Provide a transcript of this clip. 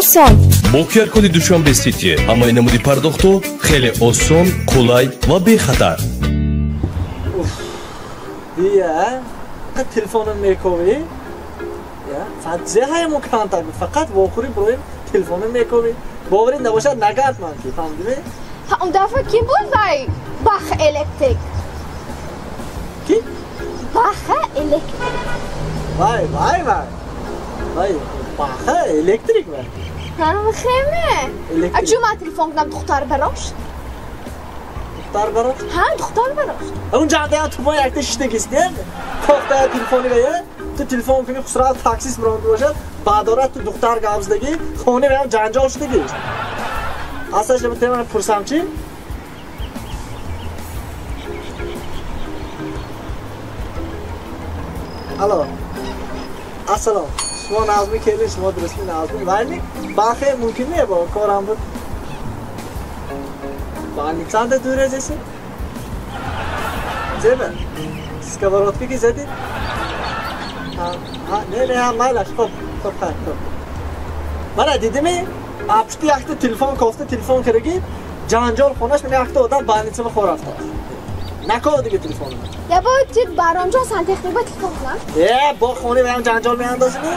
Осон. Бо QR-коди Душанбе Сити ҳамаи намуди пардохтҳо хеле осон, қулай ва бехатар. Дия, телефонам мековӣ? Зе ҳаямон контакт буд, фақат вохӯрӣ бироем телефонам мековӣ. Боварӣ набошад нагард ман ки, фаҳмидӣ? Ҳа, он дафъа ки буд вай Баха электрик? Ки? Баха электрик. Вай, вай, вай. Вай, Баха электрик вай. Ҳа, хеме. А чӯ ман телефон кунам духтар барош? Духтар барош? Ҳа, духтар барош. Он ҷанда ту мо якта шиштагист, не? Кофта телефони вая, ту телефон кунӣ Хусрав таксист биромада бошад, баъдорат ту духтар гап задагӣ, хони ваям ҷанҷол шудагӣ. Аслаш бите ман пурсам чӣ? Алло. Ассалом. Шумо назми келин, шумо дурустми назми. Вайни бахе мумкин не бо корам буд. Больницанда дурезеси? Зеба? Сковородка ки задид? Ҳа, не, не, ҳа, майлаш, хоб, хоб, хайр, хоб. Мана дидими? Апшти якта телефон кофта, телефон кардаги, ҷанҷол хонаш мана якта одам больницама хор рафтааст. Наков дига телефонро. Я бо тит Баромҷон сантехник ба телефон кунам? Э, бо хони ваям ҷанҷол меандозими?